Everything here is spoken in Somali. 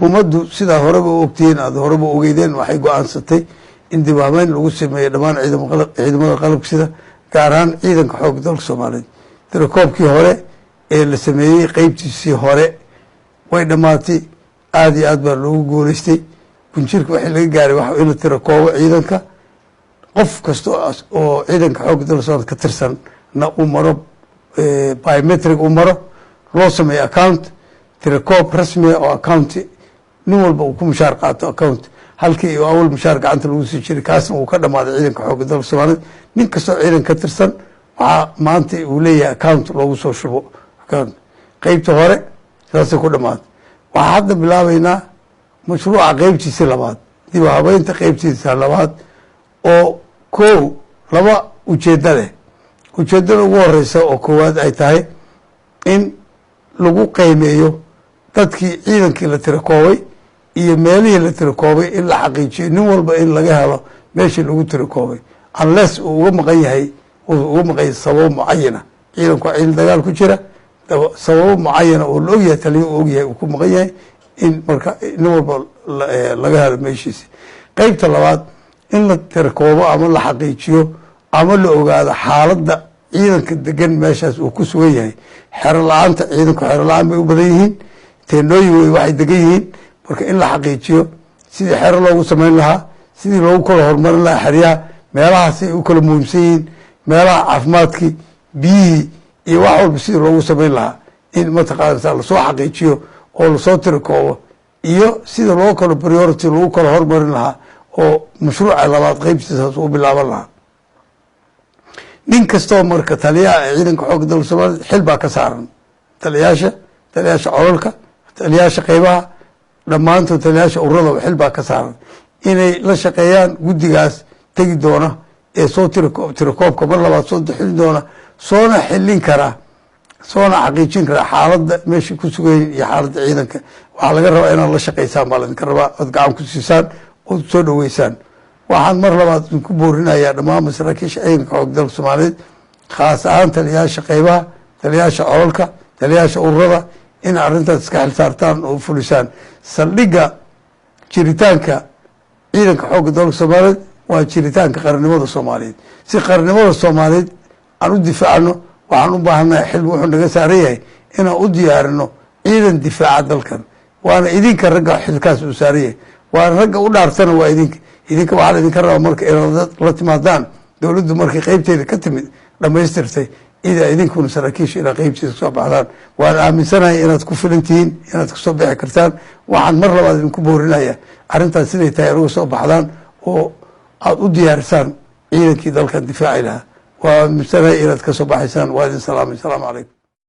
Xukuumaddu, sidaa horeba u ogtihiin, aada horeba ogeydeen, waxay go-aansatay in dib habeyn lagu sameeyo dhammaan ciidamada qalabka sida, gaar ahaan ciidanka xoogga dalka Soomaaliyeed. Tirakoobkii hore ee la sameeyey qeybtiisii hore way dhammaatay, aada iyo aad baa loogu guuleystay. Gunjirka waxii laga gaaray waxa in la tirakoobo ciidanka, qof kasta oo ciidanka xoogga dalka Soomaliyeed ka tirsan na uu maro biometric, uu maro, loo sameeyo account, tirakoob rasmiya oo account nin walba uu ku mushaar qaato, account halkii awal mushaar gacanta lagu sii jiray. Kaasna uu ka dhamaaday ciidanka xoogga dalka Soomaaliyeed. Nin kastoo ciidan ka tirsan waxaa maanta uu leeyahay account loogu soo shubo account. Qeybta hore saasay ku dhamaatay. Waxaa hadda bilaabeynaa mashruuca qeybtiisi labaad, dib habeynta qeybtiisa labaad, oo kow laba ujeeddo leh. Ujeeddada ugu horeysa oo koowaad ay tahay in lagu qiimeeyo dadkii ciidankii la tirakoobay iyo meelihii la tirakoobay, in la xaqiijiyo nin walba in laga helo meeshii lagu tirakoobay, unless uu uga maqan yahay, uu uga maqan yahay sababo mucayana. Ciidanku waa ciidan dagaal ku jira, sababo mucayana oo la ogyahay, taliya uu ogyahay uu ku maqan yahay, in marka nin walba laga helo meeshiisi. Qeybta labaad, in la tirakoobo ama la xaqiijiyo ama la ogaado xaaladda ciidanka degan meeshaas uu ku sugan yahay. Xero la-aanta ciidanku, xero la-aan bay u badan yihiin, teendhooyin wey waxay degan yihiin. Marka in la xaqiijiyo sidii xero loogu samayn lahaa, sidii loogu kala horumarin lahaa xeryaha, meelahaas ay u kala muhiimsan yihiin, meelaha caafimaadkii, biyihii iyo wax walba sidii loogu samayn lahaa, in mataqaanasa lasoo xaqiijiyo oo lasoo tirakoobo, iyo sida loo kala priority lagu kala hormarin lahaa, oo mashruuca labaad qeybtiisaas u bilaaban lahaa. Nin kastoo marka taliyaha ciidanka xoogga dalka Soomaaliyed xil baa ka saaran, taliyaasha colalka, taliyaasha qeybaha dhammaantood, taliyaasha ururada, xil baa ka saaran inay la shaqeeyaan guddigaas tegi doona ee soo tirakoobka mar labaad soo xilin doona, soona xilin kara, soona xaqiijin kara xaaladda meesha ku sugayin iyo xaaladda ciidanka. Waxaa laga rabaa inaad la shaqeysaan baa laydinka rabaa, ood gacan ku siisaan, ood soo dhoweysaan. Waxaan mar labaad idinku boorinayaa dhammaan masaraakiisha ciidanka xoog dalka Soomaaliyeed, khaas ahaan taliyaasha qeybaha, taliyaasha colalka, taliyaasha ururada, in arrintaas iska xil saartaan oo fulisaan. Saldhigga jiritaanka ciidanka xoogga dalka Soomaaliyeed waa jiritaanka qarannimada Soomaaliyeed. Si qarannimada Soomaaliyeed aan u difaacno, waxaan u baahannahay, xil wuxuu naga saaran yahay inaan u diyaarino ciidan difaaca dalkan. Waana idinka ragga xilkaas uu saaran yahay, waana ragga u dhaartana, waa idinka. Idinka waxaa la idinka rabaa marka inaad la timaadaan. Dowladdu markay qeybteeda ka timid dhamaystirtay, ida idinkuna saraakiisha inaad qeybtiisa kasoo baxdaan. Waan aaminsanahay inaad ku filan tihiin, inaad kasoo bixi kartaan. Waxaan mar labaad idinku boorinaya arrintaas siday tahay uga soo baxdaan oo aada u diyaarisaan ciidankii dalkan difaaci lahaa. Waa aaminsanahay inaad kasoo baxaysaan. Waa idin salaamay. Asalaamu calaykum.